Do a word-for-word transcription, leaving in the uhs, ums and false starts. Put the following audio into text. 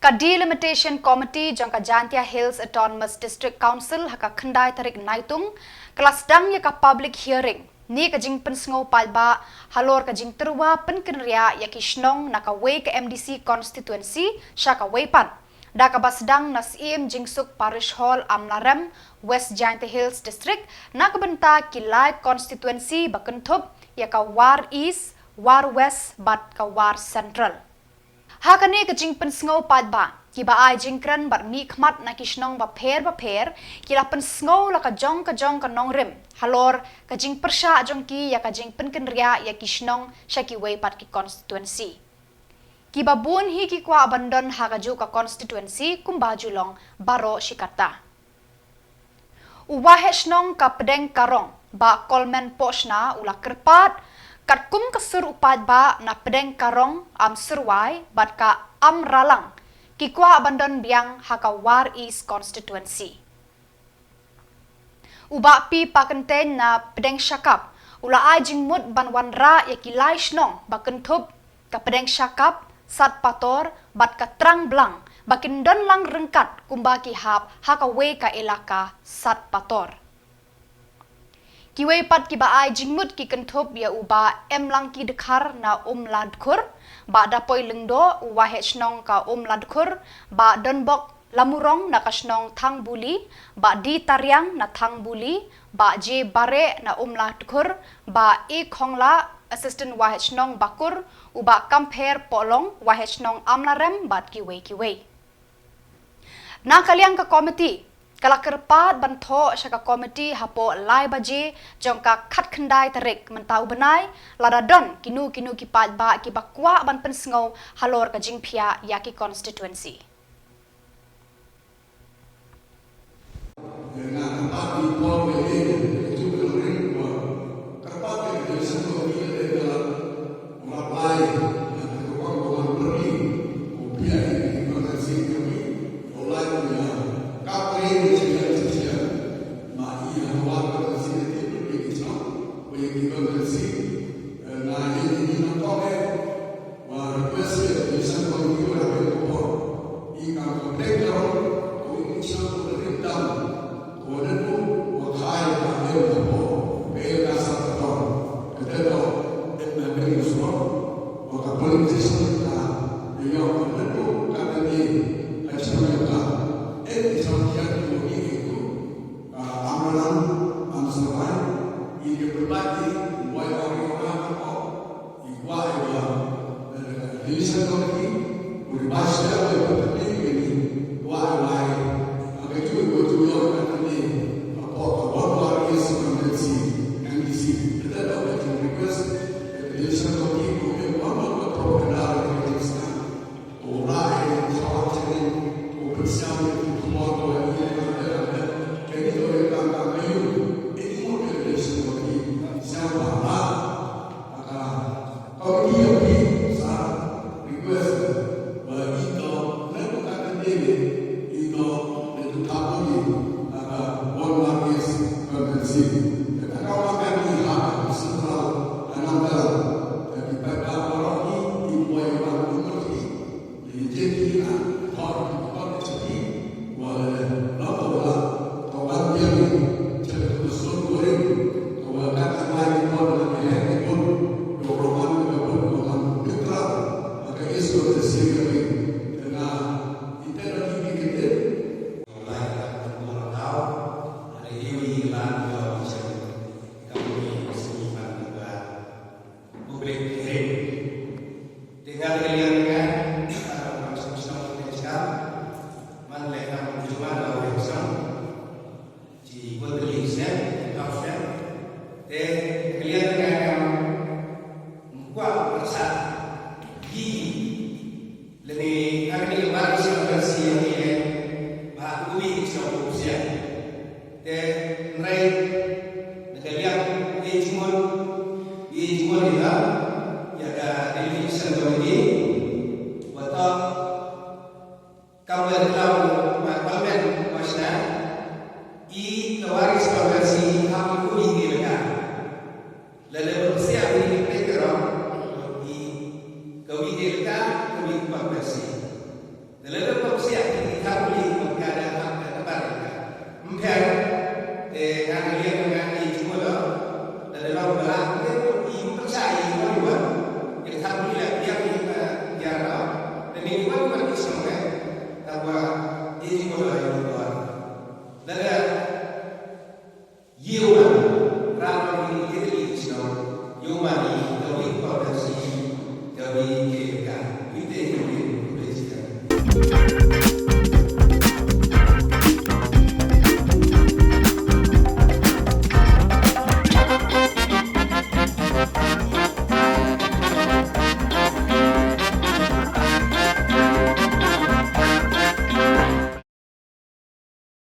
Ka Delimitation Committee jong ka Jaintia Hills Autonomous District Council ha ka khyndai tarik Naitung ka la sdang ïa ka public hearing ne ka jingpynsngew paidbah halor ka jingtyrwa pynkynriah ïa ki shnong na kawei ka M D C constituency sha kawei pat, da kaba sdang na Syiem Jingsuk Parish Hall, Amlarem, West Jaintia Hills District, na ka bynta ki lai constituency ba kynthup ïa ka War East, War West bad ka War Central. Ha kane ka jingpynsngew paidbah, kiba ai jingkren bad mihkhmat na ki shnong bapher bapher ki la pynsngew la ka jong ka jong ka nongrim halor ka jingpyrshah jong ki ïa ka jingpynkynriah ïa ki shnong sha kiwei pat ki constituency. Kiba bun hi ki kwah ban don ha kajuh ka constituency kumba ju long baroh shi katta. U Waheh Shnong ka Pdeng Karong, Bah Kolmen Pohshna, u la kyrpad katkum ka sur u paidbah na Pdeng Karong, Amsyrwai bad ka Amralang, ki kwah ban don biang ha ka War East constituency. U Bah P Pakyntein na Pdeng Shakap u la ai jingmut ban wanrah ïa ki lai shnong ba kynthup ka Pdeng Shakap, Satpator bad ka Trangblang ba kin don lang ryngkat kumba ki hap ha kawei ka elaka Satpator. Kiwei pat kiba ai jingmut ki kynthup ïa u Bah M Langki Dkhar na Umladkhur, Bah Dapoi Lyngdoh, u Waheh Shnong ka Umladkhur, Bah Donbok Lamurong na ka shnong Thangbuli, Bah D Tariang na Thangbuli, Bah J Bareh na Umladkhur, Bah E Khongla, Assistant Waheh Shnong Bakur, u Bah Kampher Pohlong, Waheh Shnong Amlarem bad kiwei kiwei. Na ka liang ka komiti ka la kyrpad ban thoh sha ka komiti hapoh lai baje jong ka khatkhyndai tarik mynta u bnai, lada don kino kino ki paidbah kiba kwah ban pynsngew halor ka jingphiah ïa ki constituency. Wa request ïa ka Jingïaseng Committee ba la pynbor ïa ka Pdeng Karong, ko i ngi sngewthuh ba rit tam ko naduh wa khai ba dei ka por ka el ka sa ka por. Kata ka dei na ka ri ka surok wa ka politician ka ïoh ka naduh ka dei ka chang ka el ka sa ka por. Ka Amralang, Amsawai, i ka pynbait i wai ong i ong ka ko i kwah i ba, eh, division committee u ri ba shia u ri ba tynti i ni kwah i wai. Ka ju i wai ju yo ka tynti ka pok ka wan wa ri is ka M D C, M D C. Kata da ka ju request ka division committee ko i wan wa ka pok ka da ka division. Public hearing. Te nga da ka liang nga, ah, kam sngewsih sngewsih sngewsih. Man leh kam jubab da u sngewsih. Ci bun beli seh, kau seh. Te ka liang nga kam kwah pyrsa. Di leni kami lebar sih sih yang ini. Ba kuwi sih sih. Te nrai na ka liang i jingmut i jingmut ïa ïa ka Delimitation Committee. Wa ta kam wa ta wa wa men wa shna i ka waris ka wa si Ïa u ma